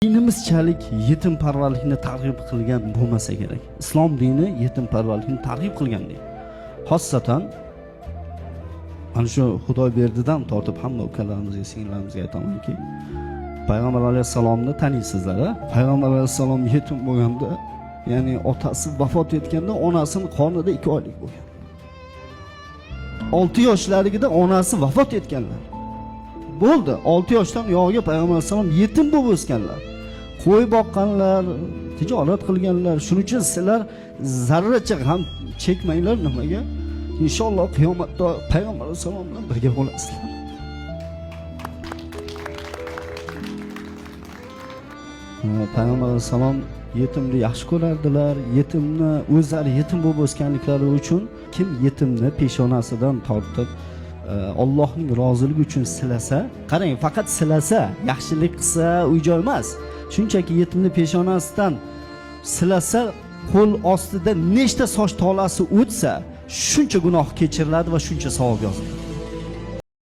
Dinimizchalik yetimparvarlikni targ'ib qilgan bo'lmasa kerak. Islom dini yetimparvarlikni targ'ib qilgan din. Xossatan mana shu Xudoyberdidan tortib hamma ukalarimizga, singillarimizga aytamanki, Payg'ambar alayhissalomni taniysizlar, a? Payg'ambar alayhissalom yetim bo'lganda, ya'ni otasi vafot etganda onasini qornida 2 oylik bo'lgan. 6 yoshlarida onasi vafot etganlar. Bo'ldi. 6 yoshdan uyog'iga Payg'ambar alayhissalom yetim bo'lib o'sganlar. Qo'y boqqanlar, tijorat qilganlar. Shuning uchun sizlar zarracha g'am chekmanglar nimaga? Inshaalloh qiyomatda Payg'ambar alayhissalom bilan birga bo'lasizlar. Payg'ambar alayhissalom yetimni yaxshi ko'rardilar. Yetimni o'zlari yetim bo'lib o'sganliklari uchun kim yetimni peshonasidan tortib Allohning roziligi uchun silasa, qarang, faqat silasa, yaxshilik qilsa uy joy emas. Shunchaki yetimni peshonasidan silasa, qo'l ostida nechta soch tolasi o'tsa, shuncha gunoh kechiriladi va shuncha savob yoziladi.